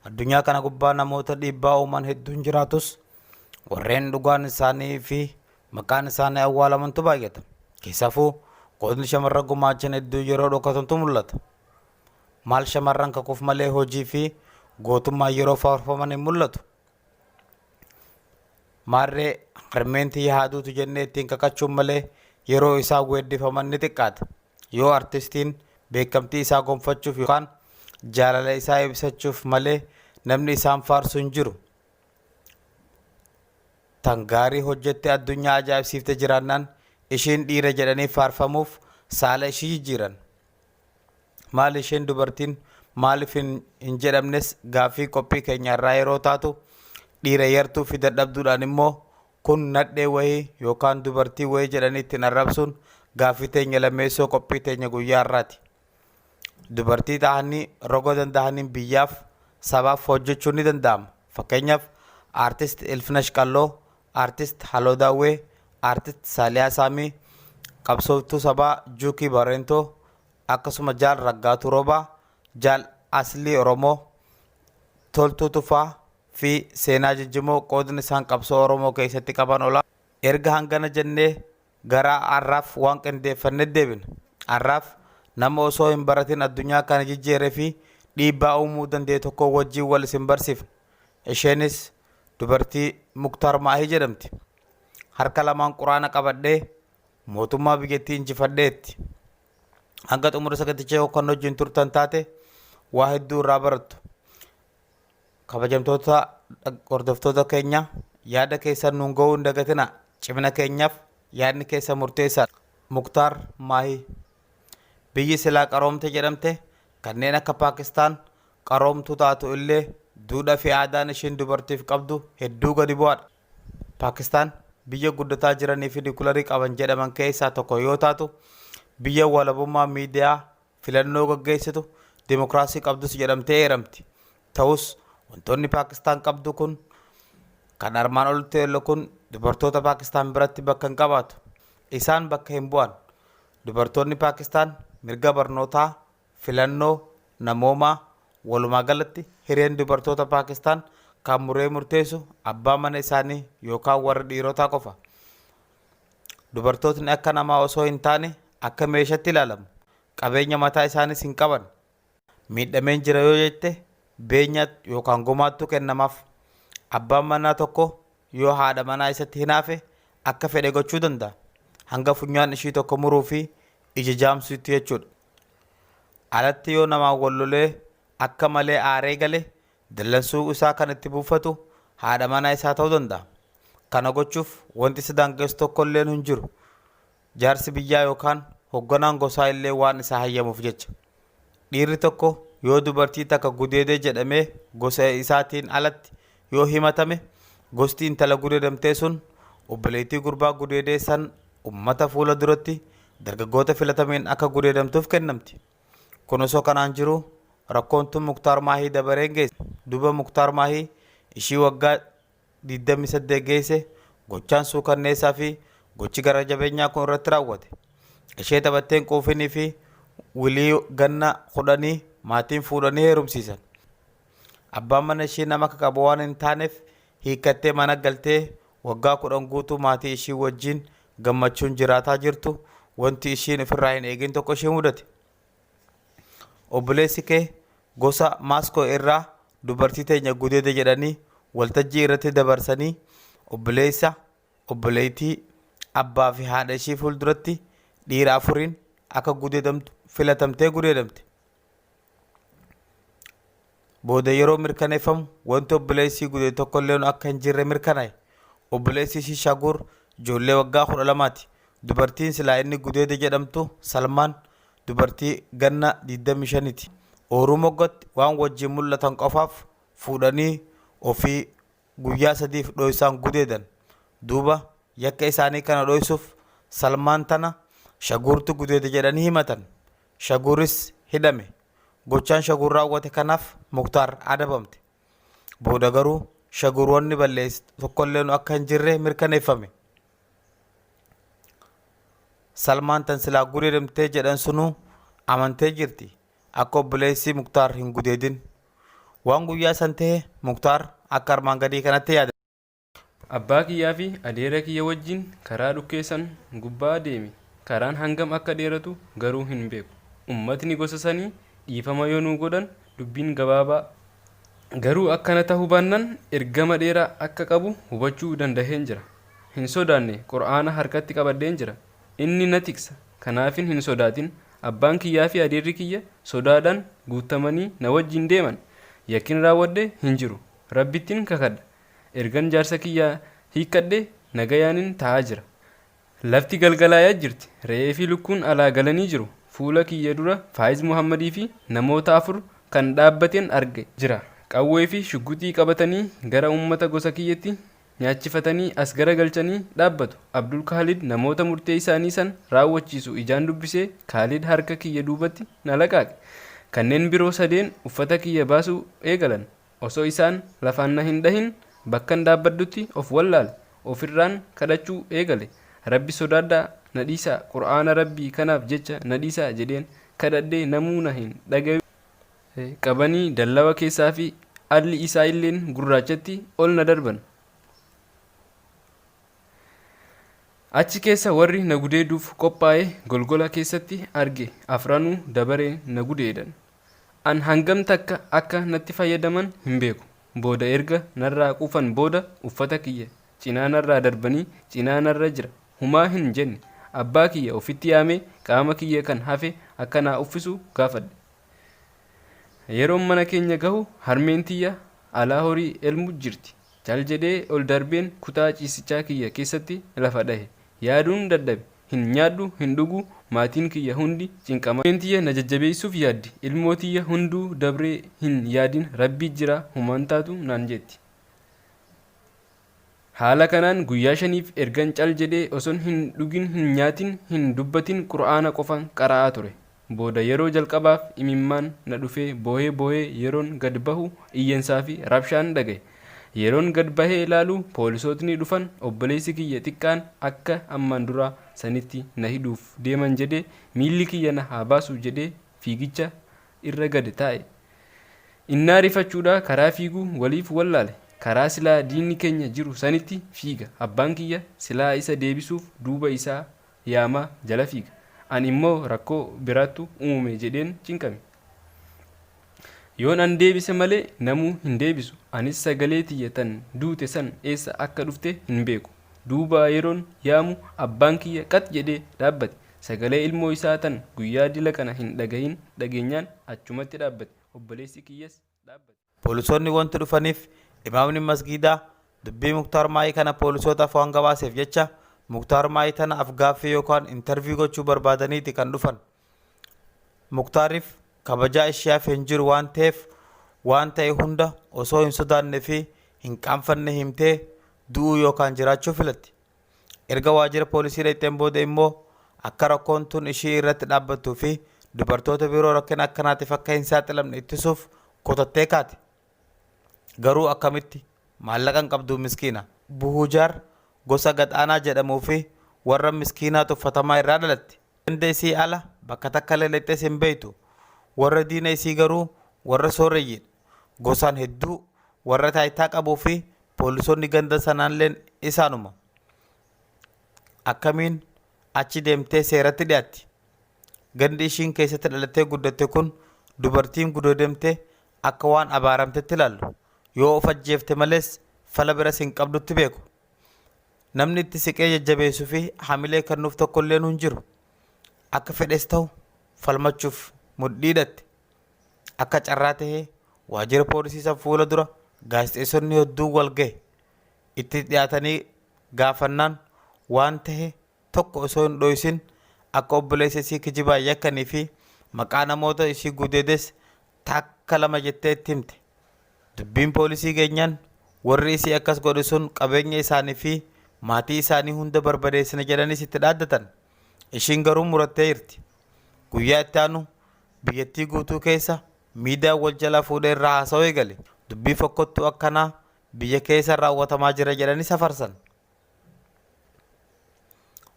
Addunyaa kana gubbaa namoota dhiibbaa uuman hedduun jiraatus warreen dhugaan isaanii fi maqaan isaanii awwaalamantu baay'ata. Keessaafuu qoodni shamarran gumaachan hedduu yeroo dhokatantu mul'ata. Maal shamarran kakuuf malee hojii fi gootummaan yeroo faarfaman hin mul'atu. Maarree harmeen tiyya haa duutu jennee ittiin kakachuun malee yeroo isaan weeddifaman ni xiqqaata. Yoo artistiin beekamtii isaa gonfachuuf yookaan jaalala isaa ibsachuuf malee namni isaan faarsu hin jiru. Tan gaarii hojjette addunyaa ajaa'ibsiifte jiraannaan ishiin dhiira jedhanii faarfamuuf saala ishii jijjiiran. Maali isheen dubartiin maaliif hin jedhamnes gaaffii qophii keenya irraa yeroo taatu dhiira yartuu fi dadhabduudhaan immoo kun nadhee wayii yookaan dubartii wayii jedhanii ittiin arrabsuun gaaffii teenya lammeessoo qophii teenya guyyaa har'aati. Dubartii ta'anii roga danda'aniin biyyaaf sabaaf hojjechuun ni danda'ama. Fakkeenyaaf Aartist Ilfinash Qalloo, Aartist Haloo Daawwee, Aartist Saaliyaa Saamii, qabsooftuu sabaa Juukii Bareentoo, akkasuma Jaal Raggaatuu Roobaa, Jaal Aslii Oromoo, Toltuu Tufaa fi Seenaa Jijjimoo qoodni isaan qabsoo Oromoo keessatti qaban ola. Erga hangana jennee gara har'aaf waan qindeeffanne deebina. Har'aaf nama osoo hin baratin addunyaa kana jijjiiree fi dhiibbaa uumuu danda'e tokko wajjin wal isin barsiifna. Isheenis dubartii Muktaar Maahii jedhamti. Harka lamaan quraana qabadhee mootummaa biyyattii injifadheetti. Hanga xumura sagantichaa yoo kan wajjin turtan taate waa hedduu irraa barattu. Kabajamtoota hordoftoota keenya yaada keessan nuun ga'uu hin dagatina. Cimina keenyaaf yaadni keessan murteessaadha. Muktaar Maahii. Biyyi silaa qaroomte jedhamte kanneen akka Paakistaan qaroomtuu taatu illee duudhaa fi aadaan ishiin dubartiif qabdu hedduu gadi bu'aadha. Paakistaan biyya guddataa jiranii fi niwukilarii qaban jedhaman keessaa tokko yoo taatu biyya walabummaa miidiyaa filannoo gaggeessitu dimokiraasii qabdus jedhamtee eeramti. Ta'us wantoonni Paakistaan qabdu kun kan armaan olitti eerre kun dubartoota Paakistaan biratti bakka hin qabaatu. Isaan bakka hin bu'an. Dubartoonni Paakistaan mirga barnootaa, filannoo, namoomaa, walumaa galatti hireen dubartoota Paakistaan kan muree murteessu abbaa mana isaanii yookaan warra dhiirotaa qofa. Dubartootni akka namaa osoo hin taane akka meeshatti ilaalamu. Qabeenya mataa isaanis hin qaban. Miidhameen jira yoo jette beenyaa yookaan gumaattu kennamaaf. Abbaan manaa tokko yoo haadha manaa isatti hinaafe akka fedhe gochuu danda'a. Hanga funyaan ishii tokko muruu fi ija jaamsuutti jechuudha. Alatti yoo namaan wal lolee akka malee aaree gale dallansuu isaa kan itti buufatu haadha manaa isaa ta'uu danda'a. Kana gochuuf wanti isa daangessu tokko illeen hin jiru. Jaarsi biyyaa yookaan hogganaan gosaa illee waan isaa hayyamuuf jecha. Dhiirri tokko yoo dubartii takka gudeede jedhamee gosa isaatiin alatti yoo himatame gosti intala gudeedamtee sun obboleettii gurbaa gudeedee san ummata fuula duratti dargaggoota filatameen akka gudeedamtuuf kennamti. Kun osoo kanaan jiru rakkoon tun Muktaar Maahii dabareen geesse. Duuba Muktaar Maahii ishii waggaa 28 geesse gochaan suukanneessaa fi gochi gara jabeenyaa kun irratti raawwate. Ishee taphatteen quufinii fi wilii ganna 10 maatiin fuudhanii heerumsiisan. Abbaan mana ishii nama akka qabu waan hin taaneef hiikkattee mana galtee waggaa 10 guutuu maatii ishii wajjin gammachuun jiraataa jirtu wanti ishiin ofirraa hin eegin tokko ishee mudate. Obboleessi kee gosa Maaskoo irraa dubartii teenya gudeede jedhanii waltajjii irratti dabarsanii obboleessa, obboleettii, abbaa fi haadha ishii fuulduratti dhiira afuriin akka gudeedamtu filatamtee gudeedamte. Booda yeroo mirkaneeffamu wanti obboleessi gudeede tokkolleen akka hin jirre mirkanaa'e. Obboleessi ishii Shaguur ijoollee waggaa 12ti. Dubartiin silaa inni gudeede jedhamtu Salmaan dubartii ganna 25ti. Ooruu moggatti waan wajjin mul'atan qofaaf fuudhanii ofii guyyaa sadiif dhoysaan gudeedan. Duuba yakka isaanii kana dhoysuuf Salmaan tana Shaguurtu gudeede jedhanii himatan. Shaguuris hidhame. Gochaan Shaguur raawwate kanaaf Muktaar adabamte. Booda garuu Shaguur wanni balleesse tokkolleenu akka hin jirre mirkaneeffame. Salmaan tan silaa gudeedamtee jedhan sunuu amantee jirti akka obboleessi Muktaar hin gudeedin. Waan guyyaa san tahe Muktaar akka armaan gadii kanatti yaadata. Abbaa kiyyaa fi adeera kiyya wajjin karaa dhukkee san gubbaa deeme. Karaan hangam akka dheeratu garuu hin beeku. Ummatni gosa sanii dhiifama yoo nuu godhan dubbiin gabaabaa. Garuu akkana tahuu baannan ergama dheeraa akka qabu hubachuu dandaheen jira. Hin sodaanne Qur'aana harkatti qabadheen jira. Inni na tiksa. Kanaafin hin sodaatin. Abbaan kiyyaa fi adeerri kiyya sodaadhaan guuttamanii na wajjin deeman. Yakkin raawwadhe hin jiru. Rabbittin kakadha. Ergan jaarsa kiyya hiikkadhe nagayaanin taa'aa jira. Lafti galgalaayaa jirti. Re'ee fi lukkuun alaa galanii jiru. Fuula kiyya dura Faayiz Muhammadii fi namoota 4 kan dhaabbateen arge jira. Qawwee fi shugguxii qabatanii gara ummata gosa kiyyatti nyaachifatanii as garagalchanii dhaabbatu. Abdul Kaalid namoota murtee isaanii san raawwachiisu ijaan dubbisee Kaalid harka kiyya duubatti na laqaaqe. Kanneen biroo sadeen uffata kiyya baasuu eegalan. Osoo isaan lafaan na hin dhahin bakkan dhaabbadhutti of wallaale. Ofirraan kadhachuu eegale. Rabbi sodaadhaa na dhiisaa, Qur'aana Rabbii kanaaf jecha na dhiisaa jedheen kadhadhe namuu na hin dhagayu. Qabanii dallawa keessaa fi alli isaa illeen gurraachatti ol na darban. Achi keessa warri na gudeeduuf qophaaye golgola keessatti arge afranuu dabareen na gudeedan. An hangam takka akka natti fayyadaman hin beeku. Booda erga narraa quufan booda uffata kiyya cinaa narraa darbanii cinaa narra jira. Humaa hin jenne. Abbaa kiyya ofitti yaamee qaama kiyya kan hafe akka naa uffisu gaafadhe. Yeroon mana keenya gahu harmeen tiyya alaa horii elmu jirti. Cal jedhee ol darbeen kutaa ciisichaa kiyya keessatti lafa dhahe. Yaaduun dadhabe. Hin nyaadhu, hin dhugu, maatiin kiyya hundi cinqamaa. Harmeen tiyya na jajjabeessuuf yaaddi. Ilmoo tiyya hunduu dabree hin yaadin Rabbii jira humaan taatu naan jetti. Haala kanaan guyyaa shaniif ergan cal jedhee oson hin dhugin hin nyaatin hin dubbatin qur'aana qofan qara'aa ture. Booda yeroo jalqabaaf imimmaan na dhufee boohee boohee yeroon gad bahu iyyansaa fi rabshaan dhagahe. Yeroon gad bahee ilaalu poolisootni dhufan obboleessi kiyya xiqqaan akka ammaan duraa sanitti na hidhuuf deeman jedhee miilli kiyya na haa baasu jedhee fiigicha irra gad taa'e. Innaa rifachuudhaa karaa fiigu waliif wallaale. Karaa silaa diinni keenya jiru sanitti fiiga. Abbaan kiyya silaa isa deebisuuf duuba isaa yaamaa jala fiiga. An immoo rakkoo biraattu uumame jedheen cinqame. Yoon an deebise malee namuu hin deebisu. Anis sagalee tiyya tan duute san eessa akka dhufte hin beeku. Duubaa yeroon yaamu abbaan kiyya qax jedhee dhaabbate. Sagalee ilmoo isaa tan guyyaa dila kana hin dhagahin dhageenyaan achumatti dhaabbate. Obboleessi kiyyas dhaabbate. Poolisoonni wanti dhufaniif imaamni masgiidaa dubbii Muktaar Maayii kana poolisootaaf waan gabaaseef jecha Muktaar Maayii tana afgaaffii yookaan interview gochuu barbaadaniiti kan dhufan. Muktaariif kabajaa ishii hafe hin jiru waan ta'eef waan ta'e hunda osoo hin sodaanne fi hin qaanfanne himtee du'uu yookaan jiraachuu filatti. Erga waajjira poolisii dhaqxeen booda immoo akka rakkoon tun ishii irratti dhaabbattuu fi dubartoota biroo rakkina akkanaatiif akka hin saaxilamne ittisuuf kutattee kaate. Garuu akkamitti? Maallaqa hin qabduu miskiina. Buhujaar gosa gad aanaa jedhamuu fi warra miskiinaa tuffatamaa irraa dhalatte. Ganda isii ala bakka takkallee dhaqxees hin beektu. Warra diina isii garuu warra sooreyyiidha. Gosaan hedduu warra taayitaa qabuu fi poolisoonni ganda sanaalleen isaanuma. Akkamiin achi deemtee seeratti dhiyaatti? Gandi ishiin keessatti dhalattee guddatte kun dubartiin gudeedamte akka waan abaaramtetti ilaalu. Yoo of ajjeefte malees fala biras hin qabdutti beeku. Namni itti siqee jajjabeessu fi hamilee kennuuf tokkolleenuu hin jiru. Akka fedhes ta'u falmachuuf mudhii hidhatte. Akka carraa tahee waajjira poolisii san fuula dura gaazexeessonni hedduun wal gahe. Itti dhiyaatanii gaafannaan waan tahe tokko osoo hin dhoysin akka obboleessa isii kijibaan yakkanii fi maqaa namoota isii gudeedes takka lama jettee itti himte. Dubbiin poolisii geenyaan warri isii akkas godhe sun qabeenya isaanii fi maatii isaanii hunda barbadeessina jedhaniis itti dhaaddatan. Ishiin garuu murattee jirti. Guyyaa itti aanu biyyattii guutuu keessa miidiyaan wal jalaa fuudhee irraa haasa'uu eegale. Dubbii fokkottuu akkanaa biyya keessa raawwatamaa jira jedhanii safarsan.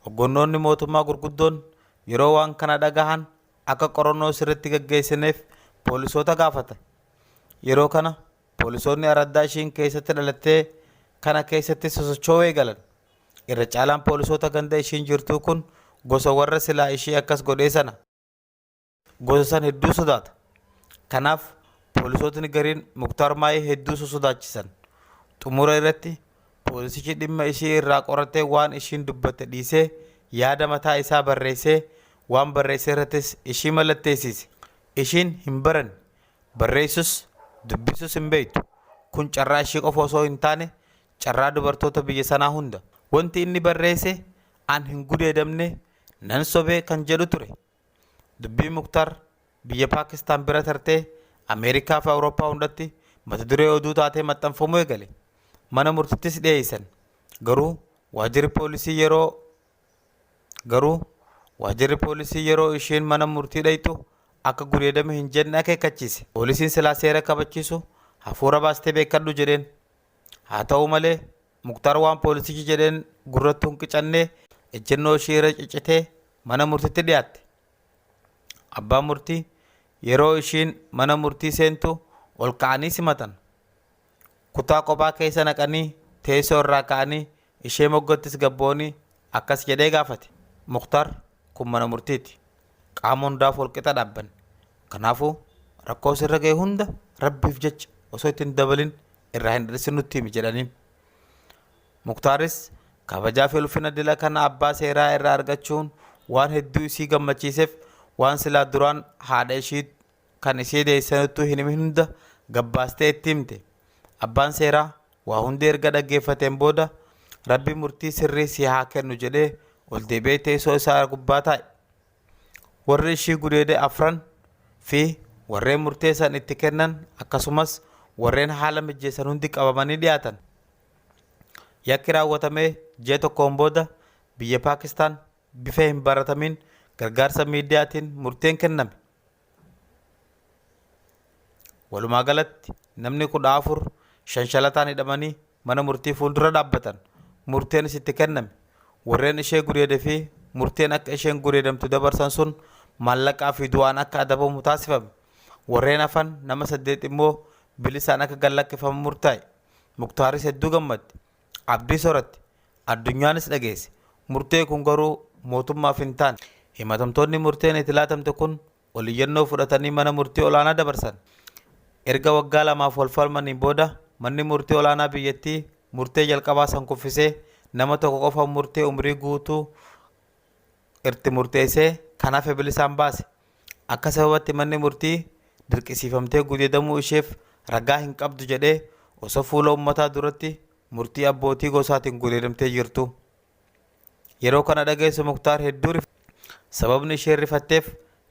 Hoggannoonni mootummaa gurguddoon yeroo waan kana dhagahan akka qorannoo sirriitti gaggeessineef poolisoota gaafata. Yeroo kana poolisoonni araddaa ishiin keessatti dhalattee kana keessatti sosocho'uu eegalan. Irra caalaan poolisoota ganda ishiin jirtuu kun gosa warra silaa ishii akkas godhee sana. Gosa san hedduu sodaata. Kanaaf poolisootni gariin Muktaar Maahii hedduu sosodaachisan. Xumura irratti poolisichi dhimma ishii irraa qoratee waan ishiin dubbatte dhiisee yaada mataa isaa barreessee waan barreesse irrattis ishii mallatteessise. Ishiin hin baranne. Barreessus dubbisus hin beektu. Kun carraa ishii qofa osoo hin taane carraa dubartoota biyya sanaa hunda. Wanti inni barreesse an hin gudeedamne nan sobee kan jedhu ture. Dubbii Muktaar biyya Paakistaan bira tartee Ameerikaa fi Awurooppaa hundatti mata duree oduu taatee maxxanfamuu eegale. Mana murtittis dhiyeessan. Garuu waajjirri poolisii yeroo Garuu waajjirri poolisii yeroo isheen mana murtii dhayxu akka gudeedame hin jenne akeekkachiise. Poolisiin silaa seera kabachiisu hafuura baastee beekkadhu jedheen. Haa ta'u malee Muktaar waan poolisichi jedheen gurrattuu hin qicannee ejjennoo ishii irra ciccitee mana murtitti dhiyaatte. Abbaan murtii yeroo ishiin mana murtii seentu ol ka'anii simatan. Kutaa kophaa keessa naqanii teessoo irraa ka'anii ishee moggattis gabboonii akkas jedhee gaafate. Muktaar kun mana murtiiti. Qaama hundaaf wal qixa dhaabbanne. Kanaafuu rakkoo sirra ga'e hunda rabbiif jecha osoo itti hin dabalin irraa hin hir'isin nutti himi jedhaniin. Muktaaris kabajaa fi ulfina dila kana abbaa seeraa irraa argachuun waan hedduu isii gammachiiseef waan silaa duraan haadha ishii kan ishee deessanittuu hin himin hunda gabbaastee itti himte. Abbaan seeraa waa hunda erga dhaggeeffateen booda Rabbi murtii sirrii si haa kennu jedhee ol deebi'ee teessoo isaa gubbaa taa'e. Warri ishii gudeede afran fi warreen murtee san itti kennan akkasumas warreen haala mijjeessan hundi qabamanii dhiyaatan. Yakki raawwatamee ji'a tokkoon booda biyya Paakistaan bifa hin baratamiin gargaarsa miidiyaatiin murteen kenname. Walumaa galatti namni 14 shanshalataan hidhamanii mana murtii fuuldura dhaabbatan. Murteenis itti kenname. Warreen ishee gudeede fi murteen akka isheen gudeedamtu dabarsan sun maallaqaa fi du'aan akka adabamu taasifame. Warreen hafan nama 8 immoo bilisaan akka gad lakkifamu murtaa'e. Muktaaris hedduu gammadde. Abdiis horatte. Addunyaanis dhageesse. Murtee kun garuu mootummaaf hin taane. Himatamtoonni murteen itti laatamte kun ol iyyannoo fudhatanii mana murtii olaanaa dabarsan. Erga waggaa lamaaf wal falmaniin booda manni murtii olaanaa biyyattii murtee jalqabaa san kuffisee nama tokko qofa murtee umrii guutuu irtti murteessee kan hafe bilisaan baase. Akka sababatti manni murtii dirqisiifamtee gudeedamuu isheef ragaa hin qabdu jedhee osoo fuula ummataa duratti murtii abbootii gosaatiin gudeedamtee jirtu. Yeroo kana dhageessu Muktaar hedduu rifate. Sababni isheen rifatteef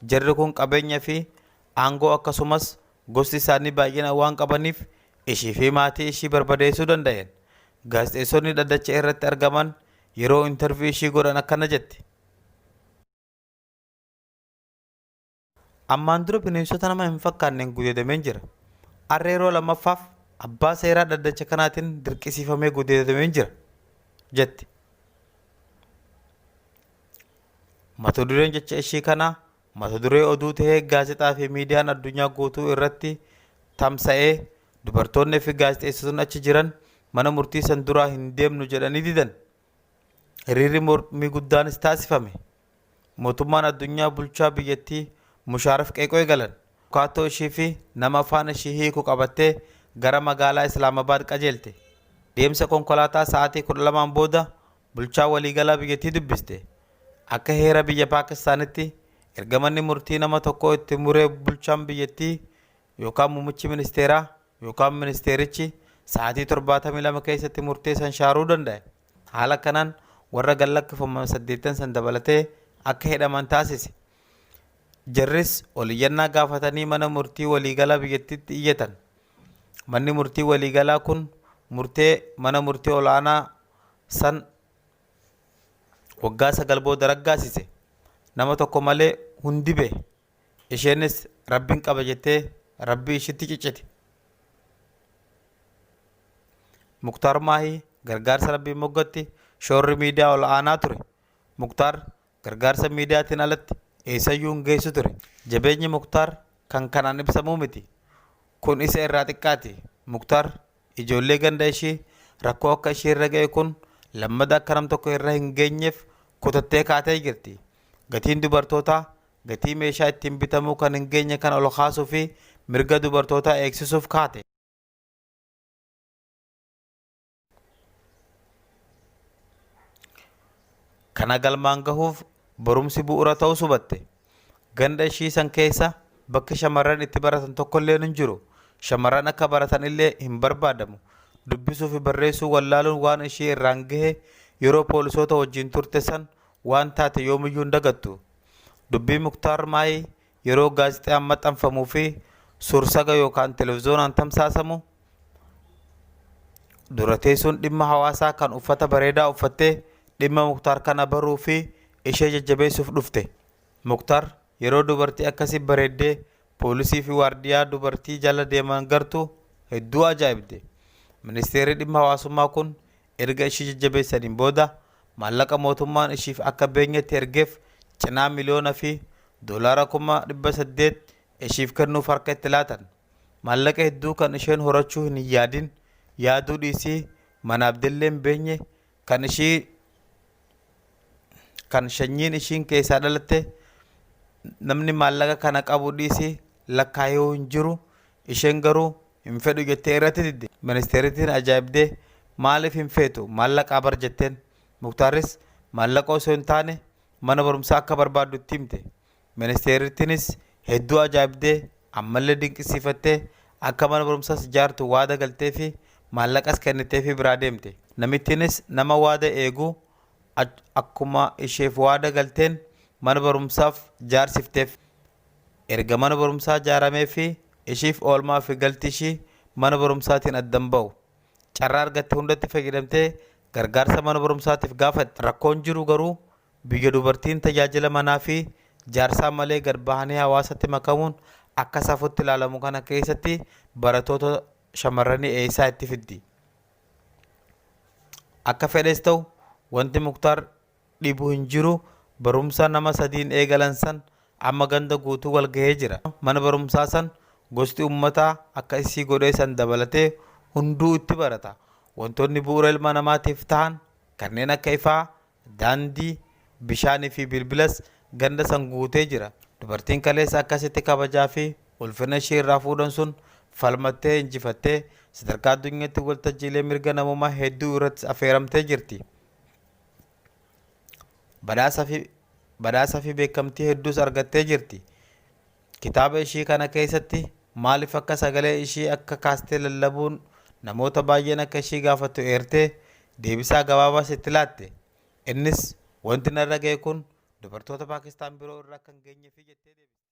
jarri kun qabeenya fi aangoo akkasumas gosti isaanii baay'ina waan qabaniif ishii fi maatii ishii barbadeessuu danda'an. Gaazexeessonni dhaddacha irratti argaman yeroo interview ishii godhan akkana jette. Ammaan dura bineensota nama hin fakkaanneen gudeedameen jira. Har'a yeroo lammaffaaf abbaa seeraa dhaddacha kanaatiin dirqisiifamee gudeedameen jira, jette. Mata dureen jecha ishii kanaa mata duree oduu tahee gaazexaa fi miidiyaan addunyaa guutuu irratti tamsa'ee dubartoonni fi gaazexeessitoonni achi jiran mana murtii san duraa hin deemnu jedhanii didan. Hiriirri mormii guddaanis taasifame. Mootummaan addunyaa bulchaa biyyattii Mushaaraf qeequu eegalan. Abukaattoo ishii fi nama afaan ishii hiiku qabattee gara magaalaa Islaamabaad qajeelte. Deemsa konkolaataa sa'aatii 12n booda bulchaa waliigalaa biyyattii dubbiste. Akka heera biyya Paakistaanitti erga manni murtii nama tokko itti muree bulchaan biyyattii yookaan muummichi ministeeraa yookaan ministeerichi sa'aatii 72 keessatti murtee san shaaruu danda'e. Haala kanaan warra gad lakkifaman saddeettan san dabalatee akka hidhaman taasise. Jarris ol iyyannaa gaafatanii mana murtii waliigalaa biyyattiitti iyyatan. Manni murtii waliigalaa kun murtee mana murtii ol'aanaa san waggaa 9 booda raggaasise. Nama tokko malee hundi bahe. Isheenis Rabbin qaba jettee Rabbii ishitti ciccite. Muktaar Maahii gargaarsa Rabbiin moggatti shoorri miidiyaa ol aanaa ture. Muktaar gargaarsa miidiyaatiin alatti eessayyuu hin geessu ture. Jabeenyi Muktaar kan kanaan ibsamuu miti. Kun isa irraa xiqqaati. Muktaar ijoollee ganda ishii rakkoo akka ishee irra ga'e kun lammada akka nam tokko irra hin geenyeef kutattee kaatee jirti. Gatiin dubartootaa gatii meeshaa ittiin bitamuu kan hin geenye kan ol kaasuu fi mirga dubartootaa eegsisuuf kaate. Kana galmaan gahuuf barumsi bu'uura ta'uus hubatte. Ganda ishii san keessa bakki shamarran itti baratan tokkolleen hin jiru. Shamarran akka baratan illee hin barbaadamu. Dubbisuu fi barreessuu wallaaluun waan ishii irraan gahe yeroo poolisoota wajjin turte san waan taate yoomiyyuu hin dagattu. Dubbii Muktaar Maayii yeroo gaazexaan maxxanfamuu fi suursaga yookaan televizoonaan tamsaasamu dura teessuun dhimma hawaasaa kan uffata bareedaa uffattee dhimma Muktaar kana baruu fi ishee jajjabeessuuf dhufte. Muktaar yeroo dubartii akkasii bareeddee poolisii fi waardiyaa dubartii jala deeman gartu hedduu ajaa'ibde. Ministeerri dhimma hawaasummaa kun erga ishii jajjabeessaniin booda maallaqa mootummaan ishiif akka beenyatti ergeef cinaa miliyoona fi doolaara 800,000 ishiif kennuuf harka itti laatan. Maallaqa hedduu kan isheen horachuu hin yaadin, yaaduu dhiisii manaaf dillee hin beenye, kan ishii kan shanyiin ishiin keessaa dhalatte namni maallaqa kana qabu dhiisii lakkaayuu hin jiru, isheen garuu hin fedhu jettee irratti didde. Ministeerittiin ajaa'ibdee maaliif hin feetu maallaqaa bar jetteen. Muktaaris maallaqa osoo hin taane mana barumsaa akka barbaaddu itti himte. Ministeerittiinis hedduu ajaa'ibdee ammallee dinqisiifattee akka mana barumsaas ijaartu waada galteefi maallaqas kenniteefii biraa deemte. Namittiinis nama waada eegu akkuma isheef waada galteen mana barumsaaf jaarsifteef. Erga mana barumsaa jaarameefii ishiif oolmaa fi galti ishii mana barumsaatiin adda hin ba'u. Carraa argatte hundatti fayyadamtee gargaarsa mana barumsaatiif gaafatte. Rakkoon jiru garuu biyya dubartiin tajaajila manaa fi jaarsaa malee gad bahanii hawaasatti makamuun akka safuutti ilaalamu kana keessatti barattoota shamarranii eessaa itti fiddi? Akka fedhes ta'u wanti Muktaar dhibu hin jiru, barumsa nama sadiin eegalan san amma ganda guutuu wal gahee jira. Mana barumsaa san gosti ummataa akka isii godhee san dabalatee hunduu itti barata. Wantoonni bu'uura ilma namaatiif tahan kanneen akka ifaa, daandii, bishaanii fi bilbilas ganda san guutee jira. Dubartiin kaleessa akkasitti kabajaa fi ulfina ishii irraa fuudhan sun falmattee injifattee sadarkaa addunyaatti waltajjiilee mirga namoomaa hedduu irrattis afeeramtee jirti. Badhaasa fi beekamtii hedduus argattee jirti. Kitaaba ishii kana keessatti maaliif akka sagalee ishii akka kaastee lallabuun namoota baay'een akka ishii gaafattu eertee deebisaa gabaabaas itti laatte. Innis wanti narra ga'e kun dubartoota Paakistaan biroo irra akka hin geenyeefi jettee deebiste.